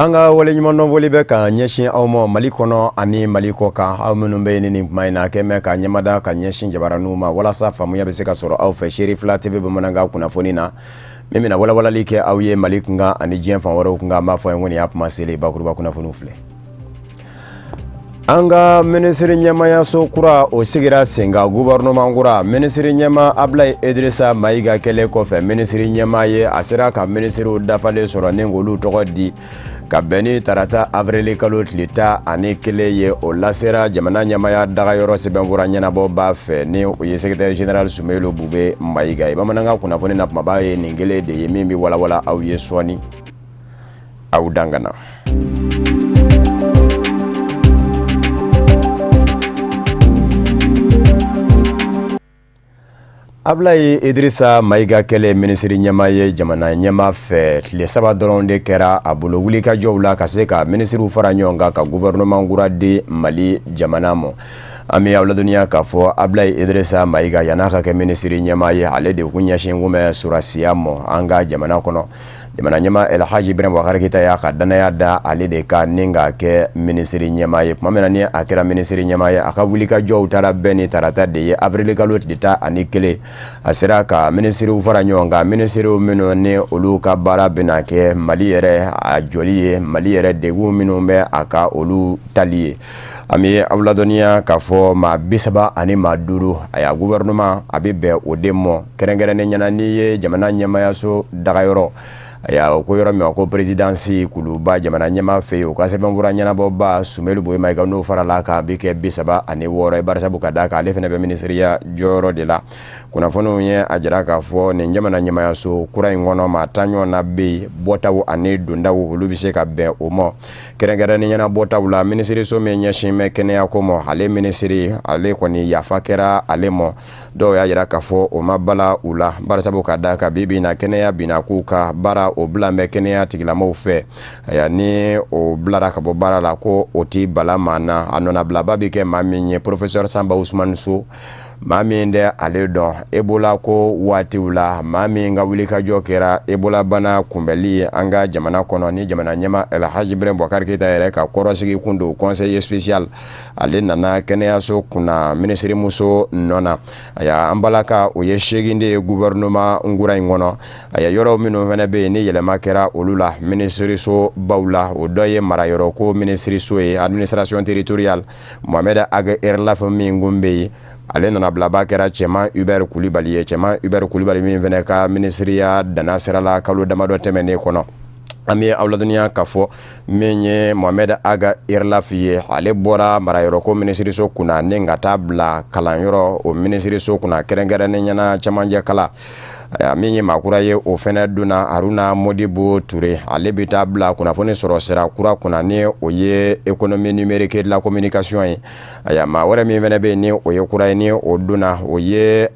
An ka waleɲumandɔn foli bɛ ka ɲɛsin aw ma Mali kɔnɔ ani Mali kɔ kan, aw minnu bɛ yen ni nin kuma in na kɛmɛ ka ɲɛmada ka ɲɛsin jabaraninw ma walasa faamuya bɛ se ka sɔrɔ aw fɛ Seri Fila TV bamanankan kunnafoni na, min bɛna walawalali kɛ aw ye Mali kunkan ani diɲɛ fan wɛrɛw kunkan. An b'a fɔ ye ko nin y'a kuma selen. Bakuruba kunnafoniw filɛ. An ka minisiri ɲɛmayaso kura, o sigira sen kan, gouvernement kura. Minisiri ɲɛma Ablaye Idrissa Mayiga kɛlen kɔfɛ minisiri ɲɛma ye, a sera ka minisiriw dafalen sɔrɔ ni k'olu tɔgɔ di ka bɛn ni tarata avril kalo tile 11 ye. O lasera jamana ɲɛmaya dagayɔrɔ sɛbɛnfura ɲɛnabɔba fɛ, ni o ye secrétaire général Sumeylu Bube Mayiga ye. Bamanankan kunnafoni na kumaba ye nin kelen de ye, min bɛ walawala aw ye sɔɔni, aw dangana. Ablaye Idrissa Mayiga kɛlen minisiri ɲɛma ye jamana ɲɛma fɛ, tile 3 dɔrɔn de kɛra a bolo wulikajɔw la ka se ka minisiriw fara ɲɔgɔn kan ka gouvernement kura di Mali jamana ma. An bɛ aw ladɔnniya k'a fɔ Ablaye Idrissa Mayiga, yan'a ka kɛ minisiri ɲɛma ye, ale de kun ɲɛsin kun bɛ sɔrɔdasiya ma an ka jamana kɔnɔ. Jamana ɲɛma El Hadji Ibrahim Boubacar Keita y'a ka danaya da ale de kan ni k'a kɛ minisiri ɲɛma ye. Tuma min na ni a kɛra minisiri ɲɛma ye, a ka wulikajɔw taara bɛn ni tarata de ye, avril kalo tile 11. A sera ka minisiriw fara ɲɔgɔn kan, minisiriw minnu ni olu ka baara bɛna kɛ Mali yɛrɛ a jɔli ye, Mali yɛrɛ degun minnu bɛ a ka olu tali ye. An bɛ aw ladɔnniya k'a fɔ maa 35, a gouvernement a bɛ bɛn o de ma. Kɛrɛnkɛrɛnnen ɲɛna, n'i ye jamana ɲɛmayaso dagayɔrɔ, ayiwa, o ko yɔrɔ min ko présidence kuluba jamana ɲɛma fɛ yen, o ka sɛbɛnfura ɲɛnabɔba Sumeylu Bube Mayiga, n'o farala kan, a bɛ kɛ 36 ye. Barisabu ka d'a kan ale fana bɛ minisiriya jɔyɔrɔ de la. Kunnafoniw ye a jira k'a fɔ nin jamana ɲɛmayaso kura in kɔnɔ, maa 10 ɲɔgɔn na bɛ yen. Bɔtaw ani dondaw, olu bɛ se ka bɛn o ma. Kɛrɛnkɛrɛnnen ɲɛna, bɔtaw la, minisiriso min ɲɛsin bɛ kɛnɛyako ma, ale minisiri, ale kɔni yafa kɛra ale ma. Dɔw y'a jira k'a fɔ o ma bala u la, barisabu ka da kan bi bi na kɛnɛya binna k'u ka baara o bila bɛ kɛnɛya tigilamɔgɔw fɛ. Aya, ni o bilara ka bɔ baara la, ko o tɛ bala maa na. A nɔnabilaba bɛ kɛ maa min ye, professeur Sanba Usumani So. Maa min tɛ ale dɔn Ebola ko waatiw la, maa min ka wulikajɔ kɛra Ebola bana kunbɛnli ye an ka jamana kɔnɔ, ni jamana ɲɛma El Hadji Ibrahim Boubacar Keita yɛrɛ ka kɔrɔsigi kun don, conseiller spécial, ale nana kɛnɛyaso kunna minisirimuso nɔ na. Aya, an balaka, o ye 8 de ye gouvernement kura in kɔnɔ. Aya, yɔrɔ minnu fana bɛ yen ni yɛlɛma kɛra olu la minisiriso baw la, o dɔ ye marayɔrɔ ko minisiriso ye, administration territoriale. Mohamed Ag Erlaf min kun bɛ yen, ale nana bilaba kɛra Cɛman Hubert Kulibali ye. Cɛman Hubert Kulibali min fana ka minisiriya danna sira la kalo damadɔ tɛmɛnen kɔnɔ. An bɛ aw ladɔnniya k'a fɔ min ye Mohamed Ag Erlaf ye, ale bɔra marayɔrɔko minisiriso kunna ni ka taa bila kalanyɔrɔ o minisiriso kunna, kɛrɛnkɛrɛnnen ɲɛna camancɛ kalan. Min ye maakura ye, o fana donna, Haruna Modibo Ture, ale bɛ taa bila kunnafoni sɔrɔ sira kura kunna, ni o ye économie numérique de la communication ye. Aya, maa wɛrɛ min fana bɛ yen ni o ye kura ye, ni o donna, o ye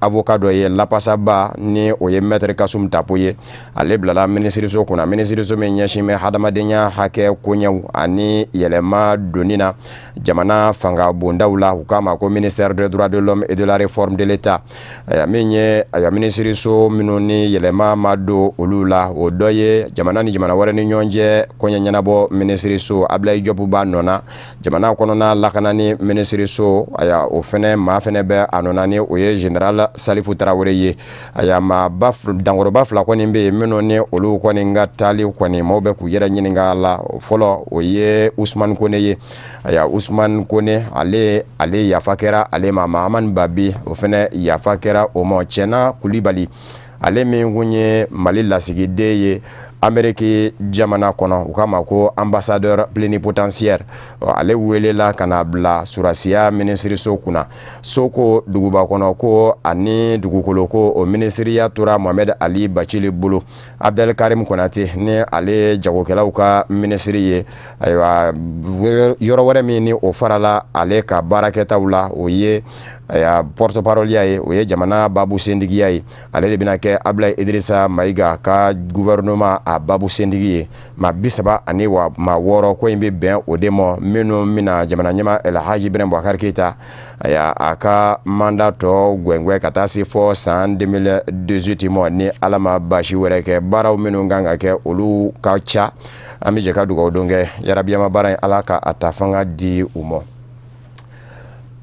avocat dɔ ye, lapasaba, ni o ye maître Kasum Tapo ye. Ale bilala minisiriso kunna, minisiriso min ɲɛsin bɛ hadamadenya hakɛ koɲɛw ani yɛlɛma donni na jamana fanga bondaw la, u k'a ma ko ministère des droits de l'homme et de la réforme de l'État. Aya, min ye, aya, minisiriso minnu ni yɛlɛma ma don olu la, o dɔ ye jamana ni jamana wɛrɛ ni ɲɔgɔn cɛ koɲɛ ɲɛnabɔ minisiriso, Ablaye Diop b'a nɔ na. Jamana kɔnɔna lakanani minisiriso, aya, o fɛnɛ maa fɛnɛ bɛ a nɔ na, ni o ye général Salifu Tarawele ye. Aya, maaba dankɔrɔba fila kɔni bɛ yen minnu ni olu kɔni ka taali kɔni maaw bɛ k'u yɛrɛ ɲininka la. Fɔlɔ, o ye Usumani Kone ye. Aya, Usumani Kone, ale yafa kɛra ale ma. Mahamani Babi, o fɛnɛ yafa kɛra o ma. Cɛna Kulibali, ale min kun ye Mali lasigiden ye Ameriki jamana kɔnɔ, u k'a ma ko ambassadeur plénipotentiaire, ale welela ka na bila surasiya minisiriso kunna. Soko, duguba kɔnɔ ko ani dugukolo ko, o minisiriya tora Mohamed Ali Bacili bolo. Abdel Karim Konate, ni ale jagokɛlaw ka minisiri ye. Ayiwa, yɔrɔ wɛrɛ min ni o farala ale ka baarakɛtaw la, o ye porte parole ye, o ye jamana babu sendigiya ye. Ale de bɛna kɛ Ablaye Idrissa Mayiga ka gouvernement a babu sendigi ye. Maa 36 ko in bɛ bɛn o de ma, minnu bɛna jamana ɲɛma El Hadji Ibrahim Boubacar Keita A ka mandat tɔ gwɛngwɛ ka taa se fɔ san 2018 ma, ni Ala ma baasi wɛrɛ kɛ. Baaraw minnu kan ka kɛ, olu ka ca. An bɛ jɛ ka dugawu don kɛ yarabiyama baara in, Ala ka a ta fanga di u ma.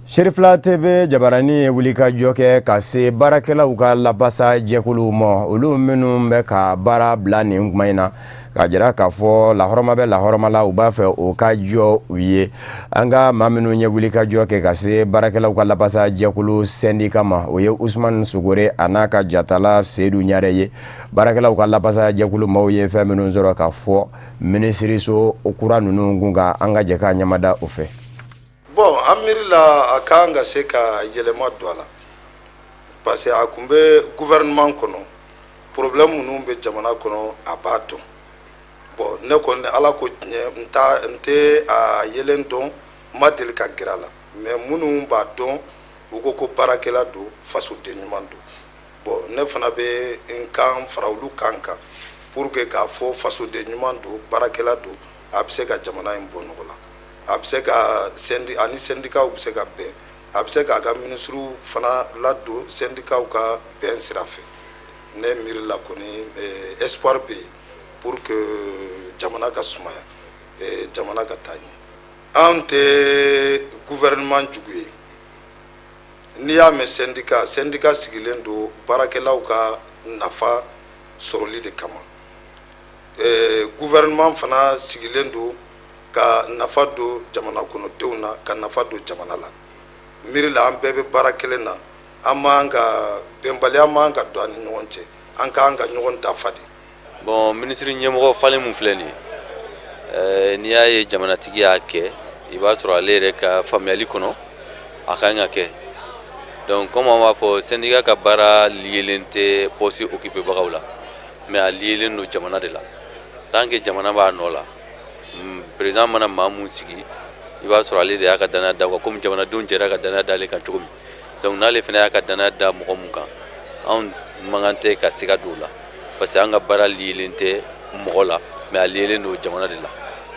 Serifila TV jabarani ye wulikajɔ kɛ ka se baarakɛlaw ka lapasa jɛkuluw ma, olu minnu bɛ ka baara bila nin kuma in na, k'a jira k'a fɔ lahɔrɔma bɛ lahɔrɔma la, u b'a fɛ o ka jɔ u ye. An ka maa minnu ye wulikajɔ kɛ ka se baarakɛlaw ka lapasa jɛkulu syndicat ma, o ye Usumani Sogore a n'a ka jatala Seyidu Ɲare ye. Baarakɛlaw ka lapasa jɛkulu maaw ye fɛn minnu sɔrɔ ka fɔ minisiriso kura ninnu kun kan, an ka jɛ k'a ɲamada o fɛ. Bon, an miiri la, a kan ka se ka yɛlɛma don a la, parce que a tun bɛ gouvernement kɔnɔ, problème minnu bɛ jamana kɔnɔ, a b'a dɔn. Bon, ne kɔni, Ala ko tiɲɛ, n ta n tɛ a yelen dɔn, n ma deli ka gɛrɛ a la, mais minnu b'a dɔn, u ko ko baarakɛla don, fasoden ɲuman don. Bon, ne fana bɛ n kan fara olu kan kan pour que k'a fɔ fasoden ɲuman don, baarakɛla don, a bɛ se ka jamana in bɔ nɔgɔ la, a bɛ se ka ani syndicats bɛ se ka bɛn, a bɛ se k'a ka minisiriw fana ladon syndicats ka bɛn sira fɛ. Ne miiri la kɔni, espoir bɛ yen pour que jamana ka sumaya, jamana ka taa ɲɛ. Anw tɛ gouvernement jugu ye. N'i y'a mɛn syndicat, syndicat sigilen don baarakɛlaw ka nafa sɔrɔli de kama. Gouvernement fana sigilen don ka nafa don jamana kɔnɔdenw na, ka nafa don jamana la. Miiri la, an bɛɛ bɛ baara kelen na, an m'an ka bɛnbaliya man ka don an ni ɲɔgɔn cɛ, an k'an ka ɲɔgɔn dafa de. Bon, minisiri ɲɛmɔgɔ falen mun filɛ nin ye, n'i y'a ye jamanatigi y'a kɛ, i b'a sɔrɔ ale yɛrɛ ka faamuyali kɔnɔ, a kan ka kɛ. Donc, comme an b'a fɔ, syndicat ka baara liélen tɛ poste occupé bagaw la, mais a liélen don jamana de la. Tant que jamana b'a nɔ la, président mana maa mun sigi, i b'a sɔrɔ ale de y'a ka danaya da kan, komi jamanadenw jɛra ka danaya d'ale kan cogo min. Donc n'ale fana y'a ka danaya da mɔgɔ mun kan, anw man kan tɛ ka siga don o la, parce que an ka baara liélen tɛ mɔgɔ la, mais a liélen don jamana de la.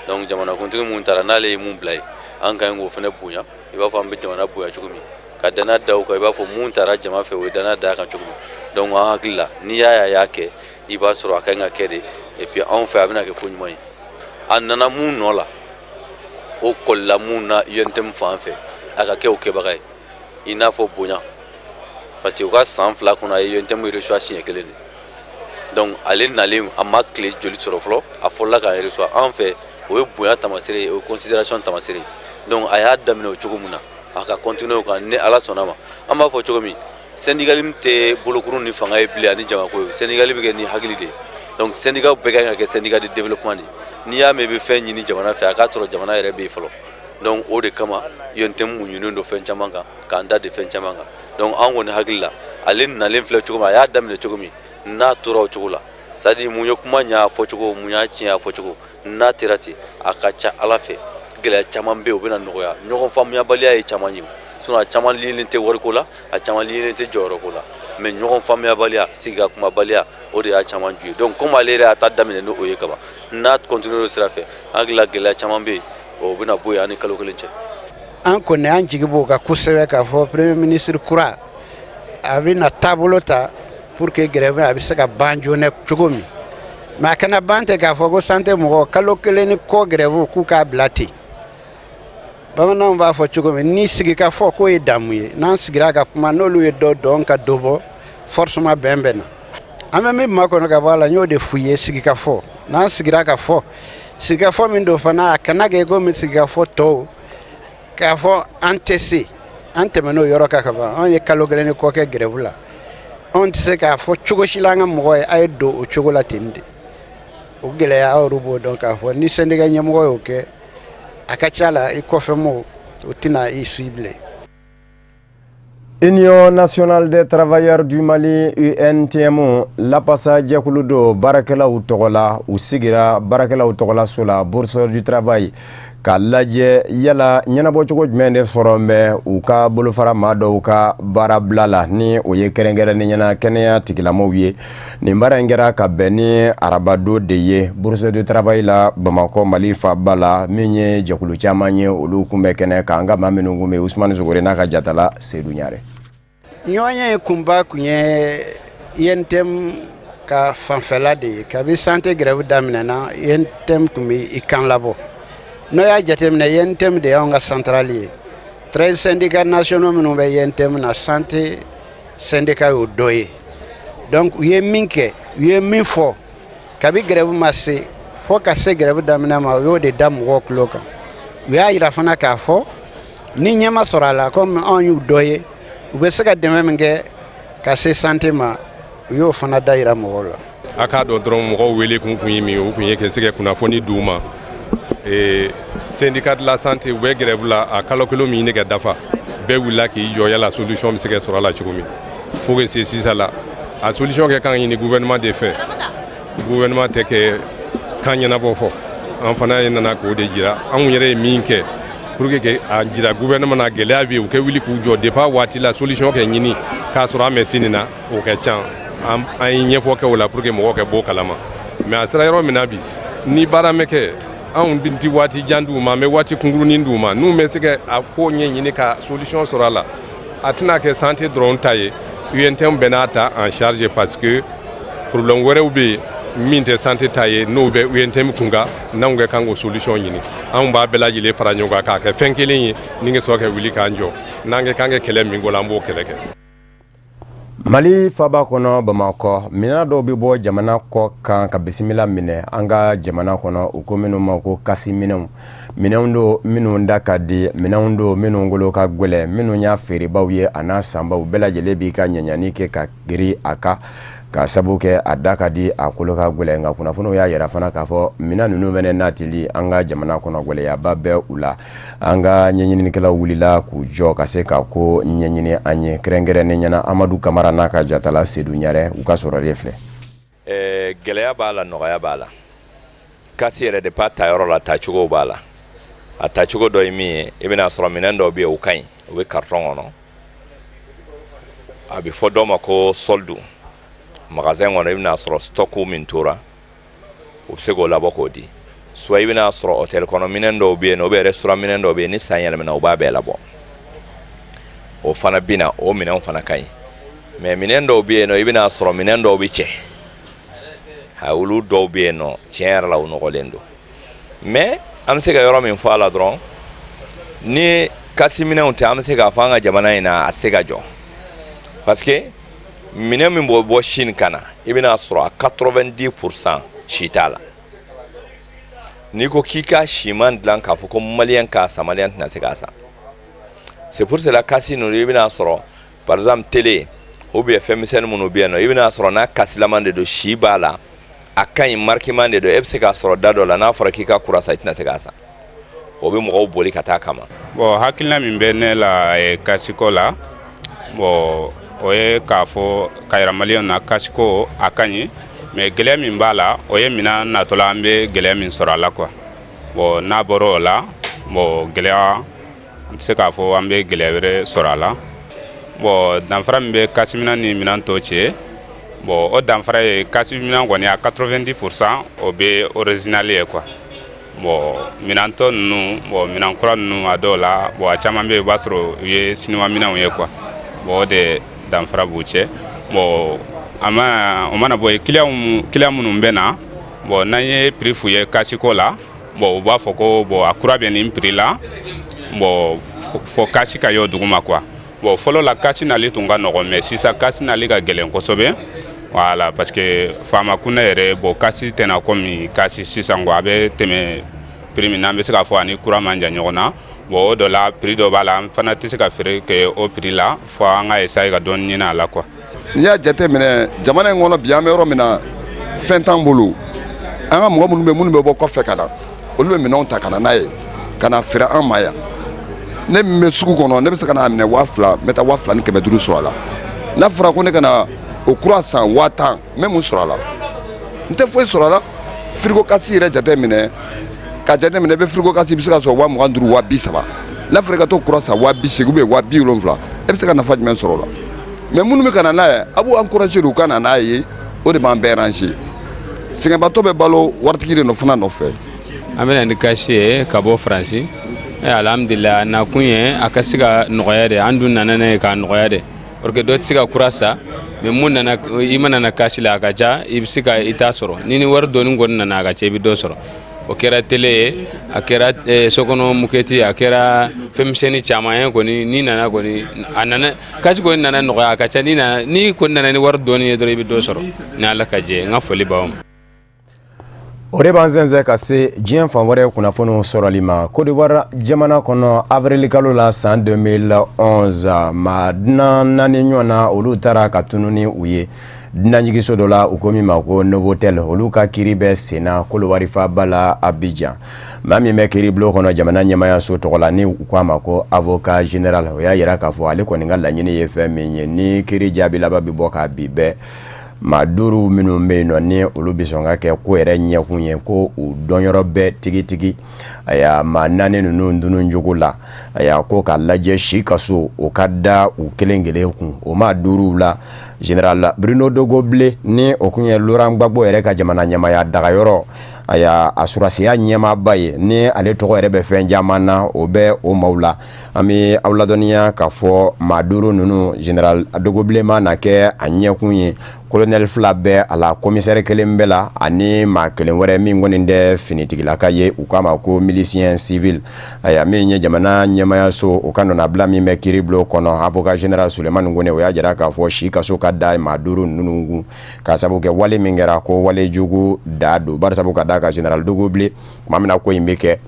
Donc jamanakuntigi mun taara, n'ale ye mun bila yen, an ka ɲi k'o fana bonya, i b'a fɔ an bɛ jamana bonya cogo min, ka danaya da o kan, i b'a fɔ mun taara jama fɛ, o ye danaya da kan cogo min. Donc an hakili la, n'i y'a ye a y'a kɛ, i b'a sɔrɔ a ka ɲi ka kɛ de. Et puis anw fɛ, a bɛna kɛ ko ɲuman ye. A nana mun nɔ la, o kɔlila mun na UNTM fan fɛ, a ka kɛ o kɛbaga ye, i n'a fɔ bonya, parce que u ka san 2 kɔnɔ, a ye UNTM reçoit siɲɛ kelen de. Donc ale nalen, a ma tile joli sɔrɔ fɔlɔ, a fɔlɔla k'an reçoit. An fɛ, o ye bonya taamasere ye, o ye considération taamasere ye. Donc a y'a daminɛ o cogo min na, a ka continuer o kan. Ni Ala sɔnna ma, an b'a fɔ cogo min, syndicalisme tɛ bolokurun ni fanga ye bilen ani jamako ye, syndicalisme bɛ kɛ ni hakili de ye. Donc syndicat bɛɛ kan ka kɛ syndicat de développement de ye. N'i y'a mɛn i bɛ fɛn ɲini jamana fɛ, a k'a sɔrɔ jamana yɛrɛ bɛ yen fɔlɔ. Donc o de kama UNTM muɲunen don fɛn caman kan, k'an da de fɛn caman kan. Donc an kɔni hakili la, ale nalen filɛ cogo min, a y'a daminɛ cogo min, n'a tora o cogo la, c'est à dire mun ye kuma ɲɛ a fɔcogo, mun y'a tiɲɛ a fɔcogo, n'a tera ten, a ka ca Ala fɛ, gɛlɛya caman bɛ yen, o bɛna nɔgɔya. Ɲɔgɔn faamuyabaliya ye caman ye, sinon a caman liélen tɛ wariko la, a caman liélen tɛ jɔyɔrɔko la, mais ɲɔgɔn faamuyabaliya, sigi ka kumabaliya, o de y'a caman ju ye. Donc comme ale yɛrɛ y'a ta daminɛ ni o ye kaban, n'a continuer o sira fɛ, an hakili la, gɛlɛya caman bɛ yen, o bɛna bɔ yen an ni kalo kelen cɛ. An kɔni, an jigi b'o kan kosɛbɛ k'a fɔ premier ministre kura, a bɛna taabolo ta pour que grève a bɛ se ka ban joona cogo min. Mais a kana ban ten k'a fɔ ko santé mɔgɔw, kalo kelen ni kɔ grève, k'u k'a bila ten. Bamananw b'a fɔ cogo min, ni sigi ka fɔ k'o ye damu ye, n'an sigira ka kuma, n'olu ye dɔ dɔn ka dɔ bɔ, forcément bɛn bɛ na. An bɛ min makɔnɔ ka bɔ a la, n y'o de f'u ye, sigi ka fɔ. N'an sigira ka fɔ, sigikafɔ min don fana, a kana kɛ komi sigikafɔ tɔw, k'a fɔ an tɛ se. An tɛmɛn'o yɔrɔ kan ka ban. Anw ye kalo kelen ni kɔ kɛ grève la, anw tɛ se k'a fɔ cogo si la an ka mɔgɔ ye a ye don o cogo la ten de. O gɛlɛya, aw yɛrɛ b'o dɔn k'a fɔ ni syndicat ɲɛmɔgɔ y'o kɛ, a ka ca la, i kɔfɛmɔgɔw o tɛna i suit bilen. Union nationale des travailleurs du Mali, UNTM, lapasa jɛkulu do baarakɛlaw tɔgɔ la, u sigira baarakɛlaw tɔgɔla so la, Bourse du travail. K'a lajɛ yala ɲɛnabɔcogo jumɛn de sɔrɔ bɛ u ka bolofara maa dɔw ka baarabila la, ni o ye kɛrɛnkɛrɛnnenya na kɛnɛya tigilamɔgɔw ye. Nin baara in kɛra ka bɛn ni arabadon de ye Bourse du Travail la Bamakɔ, Mali faaba la. Min ye jɛkulu caman ye, olu kun bɛ kɛnɛ kan. An ka maa minnu kun bɛ, Usumani Sogore n'a ka jatala Sedu Ɲare. Ɲɔgɔnye kunba kun ye UNTM ka fanfɛla de ye. Kabi santé grève daminɛna, UNTM tun bɛ i kan labɔ. N'o y'a jateminɛ, UNTM de y'anw ka centrale ye. 13 syndicats nationaux minnu bɛ UNTM na, santé syndicat y'o dɔ ye. Donc u ye min kɛ, u ye min fɔ kabi grève ma se fo ka se grève daminɛ ma, u y'o de da mɔgɔw tulo kan. U y'a yira fana k'a fɔ ni ɲɛ ma sɔrɔ a la, komi anw y'u dɔ ye, u bɛ se ka dɛmɛ min kɛ ka se santé ma, u y'o fana da yira mɔgɔw la. A k'a dɔn dɔrɔn, mɔgɔw wele kun ye min ye, o kun ye ka se ka kunnafoni d'u ma. Syndicat de la santé, u bɛ grève la a kalo kelen min ɲini ka dafa, bɛɛ wulila k'i jɔ yala solution bɛ se ka sɔrɔ a la cogo min. Fo ka se sisan la, a solution kɛ kan ɲini gouvernement de fɛ. Gouvernement tɛ kɛ kan ɲɛnabɔ fɔ. An fana ye nana k'o de jira. Anw yɛrɛ ye min kɛ pour que a jira gouvernement na gɛlɛya bɛ yen, u kɛ wuli k'u jɔ depuis waati la, solution kɛ ɲini k'a sɔrɔ an bɛ sini na, o kɛ can. An ye ɲɛfɔ kɛ o la pour que mɔgɔw kɛ bɔ kalama. Mais a sera yɔrɔ min na bi, ni baara mɛ kɛ, anw ti waati jan d'u ma, an bɛ waati kunkurunin d'u ma. N'u bɛ se ka a ko ɲɛɲini ka solution sɔrɔ a la, a tɛna kɛ santé dɔrɔn ta ye, UNTM bɛ n'a ta en charge, parce que problème wɛrɛw bɛ yen min tɛ santé ta ye, n'o bɛ UNTM kun kan. N'anw kɛ kan k'o solution ɲini, anw b'a bɛɛ lajɛlen fara ɲɔgɔn kan k'a kɛ fɛn kelen ye, ni ka sɔrɔ ka wuli k'an jɔ. N'an kɛ kan kɛ kɛlɛ min ko la, an b'o kɛlɛ kɛ. Mali faba kɔnɔ Bamakɔ, minɛn dɔw bɛ bɔ jamana kɔ kan ka bisimila minɛ an ka jamana kɔnɔ, u ko minnu ma ko kasi minɛnw. Minɛnw don minnu da ka di, minɛnw don minnu golo ka gwɛlɛ, minnu y'a feerebaw ye a n'a sanbaw bɛɛ lajɛlen b'i ka ɲaɲani kɛ ka giri a kan, ka sabu kɛ a da ka di, a kolo ka gwɛlɛ. Nka kunnafoniw y'a yira fana k'a fɔ minɛn ninnu fɛnɛ natili an ka jamana kɔnɔ, gwɛlɛyaba bɛ u la. An ka ɲɛɲininikɛlaw wulila k'u jɔ ka se ka ko ɲɛɲini an ye, kɛrɛnkɛrɛnnen ɲɛna Amadu Kamara n'a ka jatala Sedu Ɲarɛ, u ka sɔrɔlen filɛ. Gɛlɛya b'a la, nɔgɔya b'a la. Kasi yɛrɛ de pas ta yɔrɔ la, tacogo b'a la. A tacogo dɔ ye min ye, i bɛna sɔrɔ minɛn dɔw bɛ yen, o ka ɲi, o bɛ carton kɔnɔ, a bɛ fɔ dɔw ma ko solde. Magasin kɔnɔ, i bɛna sɔrɔ stock min tora, u bɛ se k'o labɔ k'o di. Soit i bɛna sɔrɔ hôtel kɔnɔ minɛn dɔw bɛ yen nɔ, ou bien restaurant minɛn dɔw bɛ yen, ni san yɛlɛmana, u b'a bɛɛ labɔ, o fana bɛ na, o minɛnw fana ka ɲi. Mais minɛn dɔw bɛ yen nɔ, i bɛna sɔrɔ minɛn dɔw bɛ cɛ ha, olu dɔw bɛ yen nɔ, tiɲɛ yɛrɛ la, u nɔgɔlen don. Mais an bɛ se ka yɔrɔ min fɔ a la dɔrɔn, ni kasi minɛnw tɛ, an bɛ se k'a fɔ an ka jamana in na, a tɛ se ka jɔ, parce que minɛn min bɛ bɔ Chine ka na, i bɛna sɔrɔ a 90 % si t'a la. N'i ko k'i ka siman dilan k'a fɔ ko maliyɛn k'a san, maliyɛn tɛna se k'a san. C'est pour cela kasi ninnu, i bɛna sɔrɔ par exemple télé ou bien fɛn misɛnnin minnu bɛ yen nɔ, i bɛna sɔrɔ n'a kasilaman de don, si b'a la, a ka ɲi, marikiman de don, e bɛ se k'a sɔrɔ da dɔ la. N'a fɔra k'i ka kura san, i tɛna se k'a san. O bɛ mɔgɔw boli ka taa kama. Bon, hakilina min bɛ ne la kasiko la, bon, o ye k'a fɔ ka yira maliyɛnw na, kasiko a ka ɲi, mais gɛlɛya min b'a la, o ye minɛn natɔla an bɛ gɛlɛya min sɔrɔ a la quoi. Bon, n'a bɔra o la, bon, gɛlɛya, an tɛ se k'a fɔ an bɛ gɛlɛya wɛrɛ sɔrɔ a la. Bon, danfara min bɛ kasi minɛn ni minɛn tɔw cɛ, bon, o danfara ye kasi minɛn kɔni a 90 %, o bɛ original ye quoi. Bon, minɛn tɔ ninnu, bon, minɛn kura ninnu, a dɔw la, bon, a caman bɛ yen, i b'a sɔrɔ u ye siniwa minɛnw ye quoi. Bon, o de danfara b'u cɛ. Bon, a ma o mana bɔ yen, client minnu bɛ na, bon, n'an ye prix f'u ye kasiko la, bon, u b'a fɔ ko bon, a kura bɛ nin prix la, bon, fo kasi ka y'o duguma quoi. Bon, fɔlɔ la, kasi nali tun ka nɔgɔn, mais sisan kasi nali ka gɛlɛn kosɛbɛ. Voilà, parce que faama kunda yɛrɛ, bon, kasi tɛna komi kasi sisan quoi. A bɛ tɛmɛ prix min na, an bɛ se k'a fɔ ani kura man jan ɲɔgɔn na. Bon, o dɔ la, prix dɔ b'a la, an fana tɛ se ka feere kɛ o prix la, fo an ka essayer ka dɔɔni ɲini a la quoi. N'i y'a jate minɛ jamana in kɔnɔ bi, an bɛ yɔrɔ min na, fɛn t'an bolo. An ka mɔgɔ minnu bɛ bɔ kɔfɛ ka na, olu bɛ minɛnw ta ka na n'a ye ka na feere an ma yan. Ne min bɛ sugu kɔnɔ, ne bɛ se ka n'a minɛ 2000, n bɛ taa 2500 sɔrɔ a la. N'a fɔra ko ne ka na o kura san 10 000, n bɛ mun sɔrɔ a la? N tɛ foyi sɔrɔ a la. Frigo kasi yɛrɛ jate minɛ. Ka jateminɛ, i bɛ frigo gaz, i bɛ se ka sɔrɔ 25 000, 30 000. N'a fɔra i ka t'o kura san 80 000 ou bien 70 000, e bɛ se ka nafa jumɛn sɔrɔ o la? Mais minnu bɛ ka na n'a ye, a b'u encourager, u ka na n'a ye, o de b'an bɛɛ arranger. Sɛgɛnbatɔ bɛ balo waritigi de nɔ fana nɔfɛ. An bɛna ni cash ye ka bɔ Faransi. Alhamdulillah, a nakun ye a ka se ka nɔgɔya de. An dun nana n'a ye k'a nɔgɔya de, parce que dɔ tɛ se ka kura san, mais mun nana, i mana na cash la, a ka ca, i bɛ se ka i ta sɔrɔ. Ni wari dɔɔni kɔni nana, a ka ca, i bɛ dɔ sɔrɔ. O kɛra télé ye, a kɛra sokɔnɔ moquette, a kɛra fɛnmisɛnnin caman ye kɔni. N'i nana kɔni, a nana cash kɔni nana nɔgɔya, a ka ca. N'i nana, n'i kɔni nana ni wari dɔɔni ye dɔrɔn, i bɛ dɔ sɔrɔ. Ni Ala ka jɛ, n ka foli b'aw ma. O de b'an sɛnsɛn ka se diɲɛ fan wɛrɛ kunnafoniw sɔrɔli ma. Côte d'Ivoire jamana kɔnɔ, avril kalo la san 2011, maa dunan naani ɲɔgɔn na, olu taara ka tunu ni u ye dunanjigiso dɔ la, u ko min ma ko Novotel. Olu ka kiiri bɛ senna Kolowari faaba la, Abidjan. Maa min bɛ kiiribulon kɔnɔ jamana ɲɛmayaso tɔgɔ la, ni u ko a ma ko avocat général, o y'a yira k'a fɔ ale kɔni ka laɲini ye fɛn min ye, ni kiiri jaabi laban bɛ bɔ k'a bi bɛɛ, maa duuru minnu bɛ yen nɔ, ni olu bɛ sɔn ka kɛ ko yɛrɛ ɲɛkun ye, ko u dɔnyɔrɔ bɛɛ tigitigi, aya, maa naani ninnu dunun cogo la, aya, ko k'a lajɛ, si kaso o ka da u kelen kelen kun. O maa duuru la, général Bruno Dogo Blé, ni o kun ye Laurent Gbagbo yɛrɛ ka jamana ɲɛmaya dagayɔrɔ, aya, a surasiya ɲɛmaaba ye, ni ale tɔgɔ yɛrɛ bɛ fɛn caman na, o bɛ o maaw la. An bɛ aw ladɔnniya k'a fɔ maa duuru ninnu, général Dogo Blé ma na kɛ a ɲɛkun ye, colonel fila bɛ a la, commissaire kelen bɛ la, ani maa kelen wɛrɛ min kɔni tɛ finitigilaka ye, u k'a ma ko milicien civil. Ayiwa, min ye jamana ɲɛmayaso o ka nɔnabila min bɛ kiiribulon kɔnɔ, avocat général Sulemani Kone, o y'a jira k'a fɔ si kaso ka da maa duuru ninnu kun, k'a sababu kɛ wale min kɛra, ko wale jugu da don, bari sabu ka d'a kan général Dogo Blé, tuma min na ko in bɛ kɛ,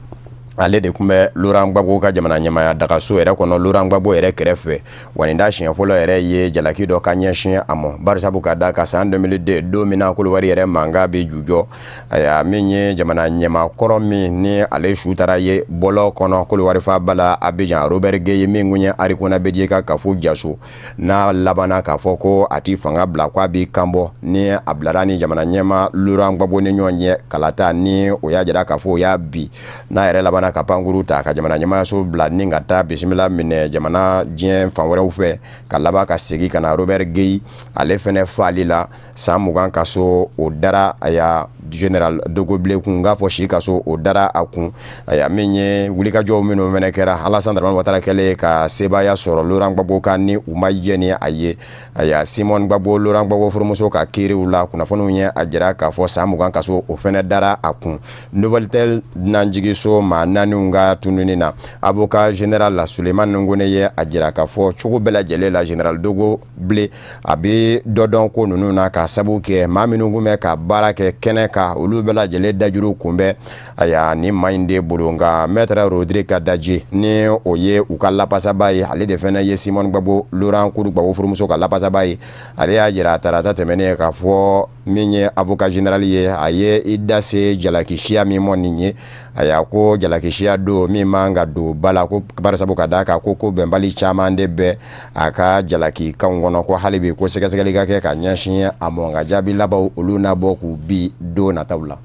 ale de tun bɛ Laurent Gbagbo ka jamana ɲɛmaya dagaso yɛrɛ kɔnɔ, Laurent Gbagbo yɛrɛ kɛrɛfɛ. Wa nin da siɲɛ fɔlɔ yɛrɛ ye jalaki dɔ ka ɲɛsin a ma, bari sabu ka da ka san 2002, don min na Kolowari yɛrɛ mankan bɛ jujɔ, ayiwa, min ye jamana ɲɛmaa kɔrɔ min ni ale su taara ye bɔlɔ kɔnɔ Kolowari faaba la Abidjan, Robert Gueï, min kun ye Henri Konan Bédié ka kafo jaso, n'a labanna k'a fɔ ko a ti fanga bila, k'a b'i kanbɔ, ni a bilara ni jamana ɲɛmaa Laurent Gbagbo ni ɲɔgɔn ɲɛ kalata, ni o y'a jira k'a fɔ o y'a bi, n'a yɛrɛ labanna ka pankuru ta ka jamana ɲɛmaayaso bila ni ka taa bisimila minɛ jamana diɲɛ fan wɛrɛw fɛ, ka laban ka segin ka na Robert Gueï ale fɛnɛ faali la, san 20 kaso o dara, aya, général Dogo Blé kun, k'a fɔ si kaso o dara a kun. Aya, min ye wulikajɔw minnu fɛnɛ kɛra, Alassane Dramane Ouattara kɛlen ka sebaaya sɔrɔ Laurent Gbagbo kan, ni u ma jɛ ni a ye, aya, Simone Gbagbo, Laurent Gbagbo furumuso, ka kiiriw la, kunnafoniw ye a jira k'a fɔ san 20 kaso o fɛnɛ dara a kun. Novotel dunanjigiso maa naaniw ka tununi na, avocat général la Sulemani Kone ye a jira k'a fɔ cogo bɛɛ lajɛlen la, général Dogo Blé a bɛ dɔ dɔn ko ninnu na, ka sabu kɛ maa minnu kun bɛ ka baara kɛ kɛnɛ kan, olu bɛɛ lajɛlen dajuru kun bɛ, aya, ni maa in de bolo. Nka maître Rodrigue Dadjé, ni o ye u ka lapasaba ye, ale de fɛnɛ ye Simone Gbagbo, Laurent Koudou Gbagbo furumuso ka lapasaba ye, ale y'a jira tarata tɛmɛnen k'a fɔ min ye avocat général ye, a ye i da se jalaki siya min mɔ nin ye, a ko jalaki siya don min man ka don ba la, ko bari sabu ka d'a kan ko bɛnbali caman de bɛ a ka jalaki kanw kɔnɔ, ko hali bi ko sɛgɛsɛgɛli ka kɛ ka ɲɛsin a mɔ, nka jaabi labanw olu na bɔ k'u bi don nataw la.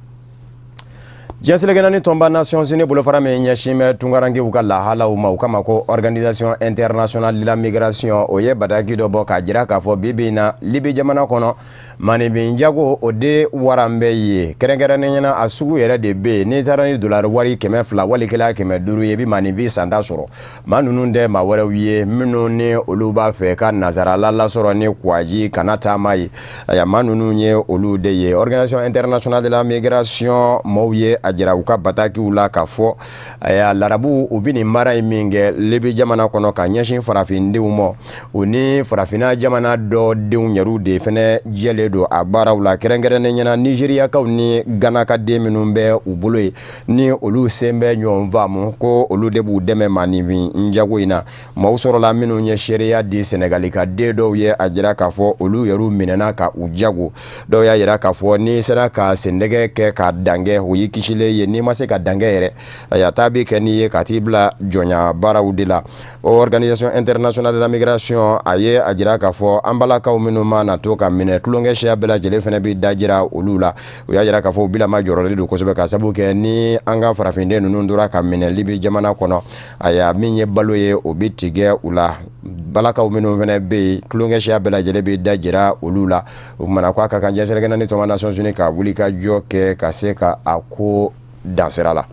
Diɲɛ seleke naani tɔnba Nations Unies bolofara min ɲɛsin bɛ tunkarankew ka lahalaw ma, u kama ko Organisation internationale de la migration, o ye bataki dɔ bɔ k'a jira k'a fɔ bi bi in na, Libi jamana kɔnɔ, maaninfin jago o de waran bɛ ye, kɛrɛnkɛrɛnnenya na a sugu yɛrɛ de bɛ yen. N'i taara ni dolari wari 200 wali kelen 500 ye, i bɛ maaninfin santa sɔrɔ. Maa ninnu tɛ maa wɛrɛw ye minnu ni olu b'a fɛ ka nazarala lasɔrɔ ni kuwaji kana taama ye. Aya, maa ninnu ye olu de ye. Organisation internationale de la migration maaw ye a jira u ka batakiw la k'a fɔ, aya, larabu u bɛ nin baara in min kɛ Libi jamana kɔnɔ ka ɲɛsin farafindenw ma, u ni farafinna jamana dɔ denw yɛrɛw de fɛnɛ jɛlen don a baaraw la, kɛrɛnkɛrɛnnen ɲɛna Nizeriyakaw ni Ganaka den minnu bɛ u bolo ye, ni olu sen bɛ ɲɔgɔn faamu ko olu de b'u dɛmɛ maaninfin jago in na. Maaw sɔrɔla minnu ye seereya di Sɛnɛgali ka den dɔw ye, a jira k'a fɔ olu yɛrɛw minɛna ka u jago. Dɔw y'a jira k'a fɔ n'i sera ka sendɛgɛ kɛ ka dankɛ, o y'i kisili. silen ye, n'i ma se ka dankɛ yɛrɛ, ayiwa, taa bɛ kɛ n'i ye ka t'i bila jɔnya baaraw de la. Organisation internationale de la migration, a ye a jira k'a fɔ an balakaw minnu mana to ka minɛ, tulonkɛ siya bɛɛ lajɛlen fana bɛ dajira olu la. U y'a jira k'a fɔ u bilama jɔrɔlen don kosɛbɛ, ka sababu kɛ ni an ka farafinden ninnu tora ka minɛ Libi jamana kɔnɔ, ayiwa, min ye balo ye, o bɛ tigɛ u la. Balakaw minnu fana bɛ yen, tulonkɛ siya bɛɛ lajɛlen bɛ dajira olu la. O kumana ko a ka kan diɲɛ seleke naani tɔnba Nations Unies ka wuli ka jɔ kɛ ka se ka a ko dansira la.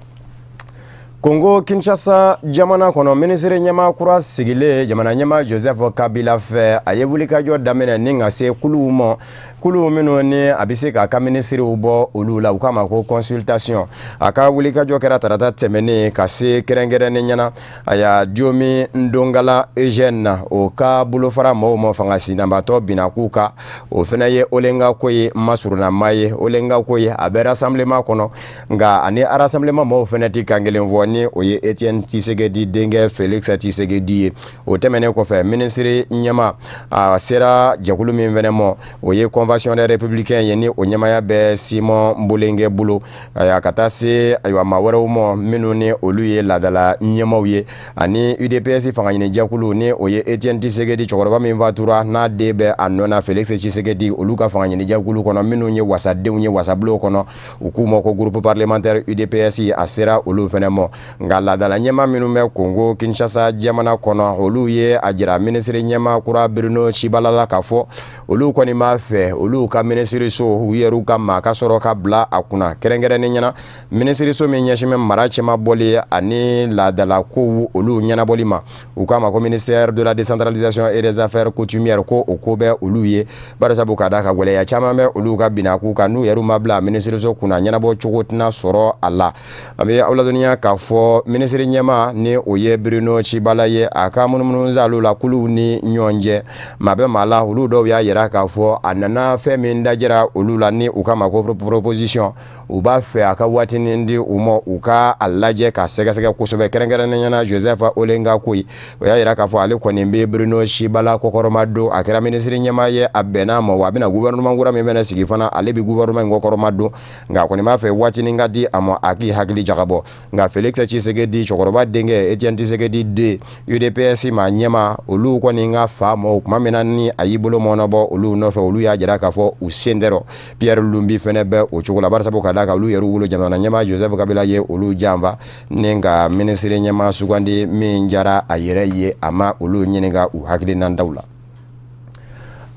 Kongo Kinshasa jamana kɔnɔ, minisiri ɲɛmaa kura sigilen jamana ɲɛmaa Joseph Kabila fɛ, a ye wulikajɔ daminɛ ni ka se kuluw ma, kuluw minnu ni a bɛ se k'a ka minisiriw bɔ olu la, u k'a ma ko consultation. A ka wulikajɔ kɛra tarata tɛmɛnen ka se kɛrɛnkɛrɛnnen ɲɛna, aya, Diomi Ndongala Eugène na, o ka bolofara mɔgɔw ma fanga sinabatɔ binna k'u kan. O fana ye Olenga Nkoy masurunama ye. Olenga Nkoy, a bɛ rassemblement kɔnɔ, nka ani rassemblement mɔgɔw fana tɛ kan kelen fɔ, ni o ye Etienne Tshisekedi denkɛ Félix Tshisekedi ye. O tɛmɛnen kɔfɛ, minisiri ɲɛmaa a sera jɛkulu min fana ma, o ye Convention des républicains ye, ni o ɲɛmaaya bɛ Simon Bolenge bolo, ayiwa, ka taa se, ayiwa, maa wɛrɛw ma minnu ni olu ye laadala ɲɛmaaw ye, ani UDPS fangaɲinijɛkulu, ni o ye Etienne Tshisekedi cɛkɔrɔba min fatura n'a den bɛ a nɔ na, Félix Tshisekedi, olu ka fangaɲinijɛkulu kɔnɔ, minnu ye wasadenw ye wasabulon kɔnɔ, u k'u ma ko groupe parlementaire UDPS, a sera olu fana ma. Nka laadala ɲɛmaa minnu bɛ Kongo Kinshasa jamana kɔnɔ, olu ye a jira minisiri ɲɛmaa kura Bruno Tshibala la k'a fɔ olu kɔni b'a fɛ olu ka minisiriso, u yɛrɛw ka maa ka sɔrɔ ka bila a kunna, kɛrɛnkɛrɛnnen ɲɛna minisiriso min ɲɛsin bɛ mara cɛma bɔli ani laadala kow olu ɲɛnabɔli ma, u k'a ma ko ministère de la décentralisation et des affaires coutumières, ko o ko bɛ olu ye, barisabu ka da ka gwɛlɛya caman bɛ olu ka binakun kan. N'u yɛrɛ ma bila minisiriso kunna, ɲɛnabɔ cogo tɛna sɔrɔ a la. An bɛ aw ladɔnniya k'a fɔ minisiri ɲɛmaa, ni o ye Bruno Tshibala ye, a ka munumunu zaliw la kuluw ni ɲɔgɔn cɛ, maa bɛ maa la, olu dɔw y'a yira k'a fɔ a nana fɛn min dajira olu la, ni u k'a ma ko proposition, u b'a fɛ a ka waatinin di u ma, u ka a lajɛ ka sɛgɛsɛgɛ kosɛbɛ, kɛrɛnkɛrɛnnenya na Joseph Olenga Nkoy. O y'a yira k'a fɔ ale kɔni bɛ Bruno Tshibala kɔkɔrɔma don. A kɛra minisiri ɲɛmaa ye, a bɛnna a ma wa, a bɛna gouvernement kura min fana sigi fana, ale bɛ gouvernement in kɔkɔrɔma don. Nka a kɔni b'a fɛ waatinin ka di a ma, a k'i hakili jagabɔ. Nka Félix Tshisekedi cɛkɔrɔba denkɛ, Etienne Tshisekedi den, UDPS maa ɲɛmaa, olu kɔni ka fa mɔgɔw, tuma min na ni a y'i bolo mɔnɔbɔ olu nɔfɛ, olu y'a jira k'a fɔ u sen tɛ rɔ. Pierre Lumbi fɛnɛ bɛ o cogo la, barisabu ka d'a kan olu yɛrɛ wolo jamana ɲɛmaa Joseph Kabila ye olu janfa ni ka minisiri ɲɛmaa sugandi min jara a yɛrɛ ye, a ma olu ɲininka u hakilinandaw la.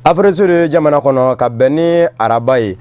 Afrique Sud jamana kɔnɔ, ka bɛn ni araba ye,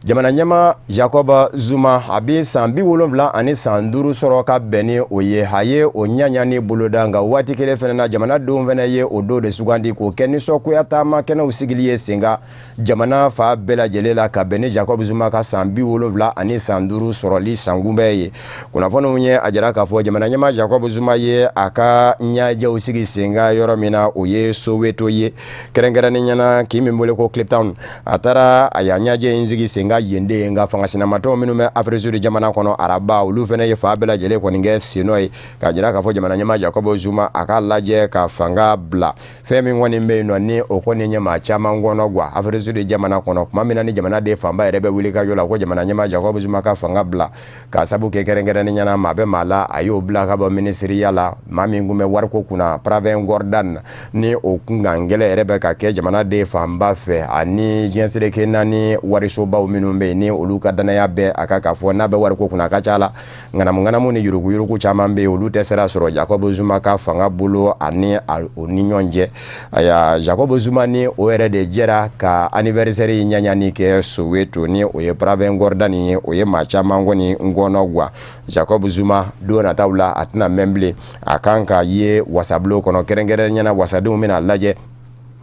jamana ɲɛmaa Jacob Zuma, a bɛ san 75 sɔrɔ ka bɛn ni o ye, a ye o ɲaɲani boloda. Nka waati kelen fana na, jamanadenw fana ye o don de sugandi k'o kɛ nisɔngoya taama kɛnɛw sigili ye sen kan jamana fan bɛɛ lajɛlen la, ka bɛn ni Jacob Zuma ka san 75 sɔrɔli sankunbɛn ye. Kunnafoniw ye a jira k'a fɔ jamana ɲɛmaa Jacob Zuma ye a ka ɲɛjɛw sigi sen kan yɔrɔ min na, o ye Soweto ye, kɛrɛnkɛrɛnnen ɲɛna kin min wele ko Kliptown. A taara a y'a ɲɛjɛ in sigi sen kan yen de. Nka fanga sinamatɔn minnu bɛ Afrique Sud jamana kɔnɔ, araba, olu fana ye fan bɛɛ lajɛlen kɔni kɛ sennɔ ye k'a jira k'a fɔ jamana ɲɛmaa Jacob Zuma a k'a lajɛ ka fanga bila. Fɛn min kɔni bɛ yen nɔ, ni o kɔni ye maa caman kɔnɔ gwan Afrique Sud jamana kɔnɔ, tuma min na ni jamanaden fanba yɛrɛ bɛ wuli ka jɔ la ko jamana ɲɛmaa Jacob Zuma ka fanga bila, ka sabu kɛ kɛrɛnkɛrɛnnen ɲɛna maa bɛ maa la, a y'o bila ka bɔ minisiriya la, maa min kun bɛ wariko kunna, Pravin Gordhan, ni o kunkan gɛlɛ yɛrɛ bɛ ka kɛ jamanaden fanba fɛ, ani diɲɛ seleke naani warisobaw minnu bɛ yen, ni olu ka danaya bɛ a kan k'a fɔ n'a bɛ wariko kunna, a ka ca la ŋanamu ŋanamu ni yuruguyurugu caman bɛ yen, olu tɛ sira sɔrɔ Jacob Zuma ka fanga bolo ani o ni ɲɔgɔn cɛ. Ayiwa, Jacob Zuma ni o yɛrɛ de jɛra ka anniversaire ɲaɲani kɛ Soweto, ni o ye Pravin Gordhan ye, o ye maa caman kɔni ngɔnɔ gwan. Jacob Zuma, don nataw la, a tɛna mɛn bilen, a kan ka ye wasabulon kɔnɔ, kɛrɛnkɛrɛnnenya na wasadenw bɛna lajɛ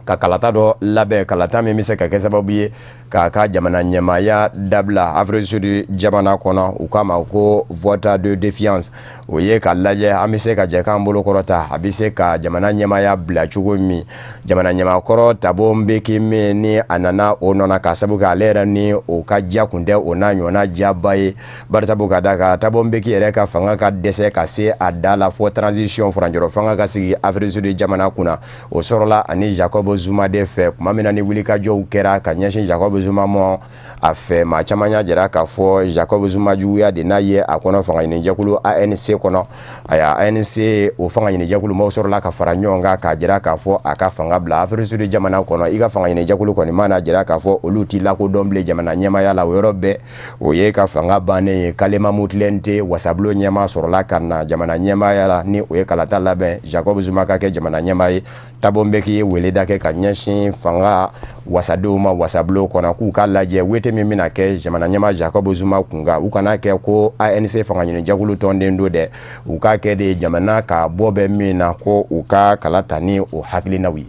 ka kalata dɔ labɛn, kalata min bɛ se ka kɛ sababu ye k'a ka jamana ɲɛmaaya dabila Afrique Sud jamana kɔnɔ. U k'a ma ko vote de défiance. O ye ka lajɛ an bɛ se ka jɛ k'an bolo kɔrɔta, a bɛ se ka jamana ɲɛmaaya bila cogo min. Jamana ɲɛmaakɔrɔ Thabo Mbeki min ni a nana o nɔ na, ka sababu kɛ ale yɛrɛ ni o ka diya kun tɛ o n'a ɲɔgɔnna diyaba ye, barisabu ka d'a kan Thabo Mbeki yɛrɛ ka fanga ka dɛsɛ ka se a da la fo transition, furancɛrɔ fanga ka sigi Afrique Sud jamana kunna, o sɔrɔla ani Jacob Jacob Zuma de fɛ. Tuma min na ni wulikajɔw kɛra ka ɲɛsin Jacob Zuma ma a fɛ, maa caman y'a jira k'a fɔ Jacob Zuma juguya de n'a ye a kɔnɔ fanga ɲinijɛkulu ANC kɔnɔ. Aya, ANC o fanga ɲinijɛkulu maaw sɔrɔla ka fara ɲɔgɔn kan k'a jira k'a fɔ a ka fanga bila. Afrique du Sud jamana kɔnɔ, i ka fanga ɲinijɛkulu kɔni mana jira k'a fɔ olu t'i lakodɔn bilen jamana ɲɛmaaya la, o yɔrɔ bɛɛ o ye ka fanga bannen ye. Kgalema Motlanthe, wasabulon ɲɛmaa, sɔrɔla ka na jamana ɲɛmaaya la ni o ye kalata labɛn Jacob Zuma ka kɛ jamana ɲɛmaa ye. Thabo Mbeki ye weleda kɛ ka ɲɛsin fanga wasadenw ma wasabulon kɔnɔ k'u ka lajɛ wote min bɛna kɛ jamana ɲɛmaa Jacob Zuma kunkan, u kana kɛ ko ANC fanga ɲinijɛkulu tɔnden don dɛ, u k'a kɛ de jamana ka bɔ bɛ min na, ko u ka kala ta ni o hakilinaw ye.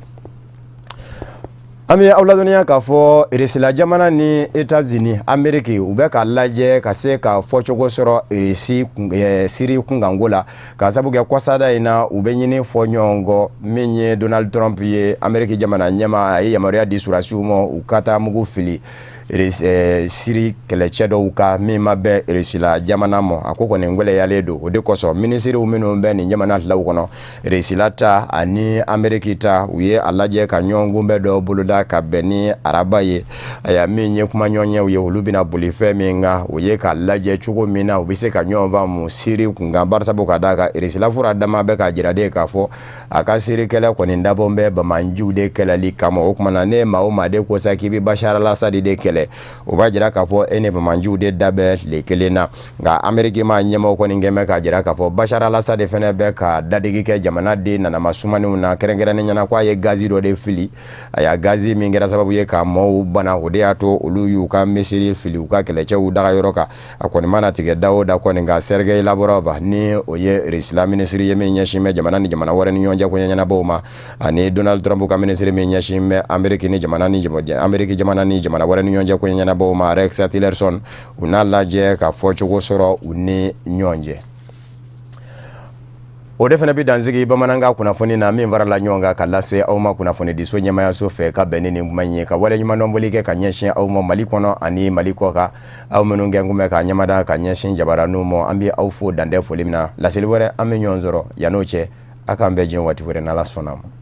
An bɛ aw ladɔnniya k'a fɔ Irisila jamana ni États-Unis Amérique, u bɛ ka lajɛ ka se ka fɔcogo sɔrɔ Irisi Siri kunkanko la, ka sabu kɛ kɔsada in na u bɛ ɲini fɔ ɲɔgɔn kɔ. Min ye Donald Trump ye, Amérique jamana ɲɛmaa, a ye yamaruya di surasiw ma u ka taa mugu fili Siri kɛlɛcɛ dɔw kan, min ma bɛn Irisila jamana ma. A ko kɔni gwɛlɛyalen don. O de kosɔn minisiriw minnu bɛ nin jamana filaw kɔnɔ, Irisila ta ani Ameriki ta, u ye a lajɛ ka ɲɔgɔnkunbɛn dɔ boloda ka bɛn ni araba ye. Aya, min ye kumaɲɔgɔnyaw ye, olu bɛna boli fɛn min kan, o ye k'a lajɛ cogo min na u bɛ se ka ɲɔgɔn faamu Siri kunkan, barisabu ka d'a kan Irisila fura dama bɛ k'a jira de k'a fɔ a ka Siri kɛlɛ kɔni dabɔn bɛ banbaanciw de kɛlɛli kama. O tuma na ne maa o maa de ko sa k'i bɛ Bashar al-Assad de kɛlɛ, o b'a jira k'a fɔ e ni banbaanciw de da bɛ tile kelen na. Nka Ameriki maa ɲɛmɔgɔ kɔni kɛn bɛ k'a jira k'a fɔ Bashar al-Assad fɛnɛ bɛ ka dadigi kɛ jamana den nanama sumaninw na, kɛrɛnkɛrɛnnen ɲɛna ko a ye gazi dɔ de fili. A gazi min kɛra sababu ye ka maaw bana, o de y'a to olu y'u ka misiri fili u ka kɛlɛcɛw daga yɔrɔ kan. A kɔni mana tigɛ da o da kɔni kan, Sergei Lavrov, ni o ye Irisila minisiri ye min ɲɛsin bɛ jamana ni jamana wɛrɛ ni ɲɔgɔn cɛ koɲɛ ɲɛnabɔw ma, ani Donald Trump ka minisiri min ɲɛsin bɛ Ameriki ni jamana ni Ameriki jamana ni jamana wɛrɛ ni ɲɔgɔn cɛ koɲɛ ɲɛnabɔw ma, Rex Tillerson, u n'a lajɛ ka fɔcogo sɔrɔ u ni ɲɔgɔn cɛ. O de fana bɛ dansigi bamanankan kunnafoni na min farala ɲɔgɔn kan ka lase aw ma kunnafonidiso ɲɛmayaso fɛ ka bɛn ni nin kuma in ye, ka waleɲumandɔnboli kɛ ka ɲɛsin aw ma Mali kɔnɔ ani Mali kɔ kan, aw minnu kɛ kun bɛ ka ɲɛmada ka ɲɛsin jabaraninw ma. An bɛ aw fo dantɛ foli min na. Laseli wɛrɛ, an bɛ ɲɔgɔn sɔrɔ. Yann'o cɛ, a k'an bɛn diɲɛ waati wɛrɛ, n'Ala sɔnna a ma.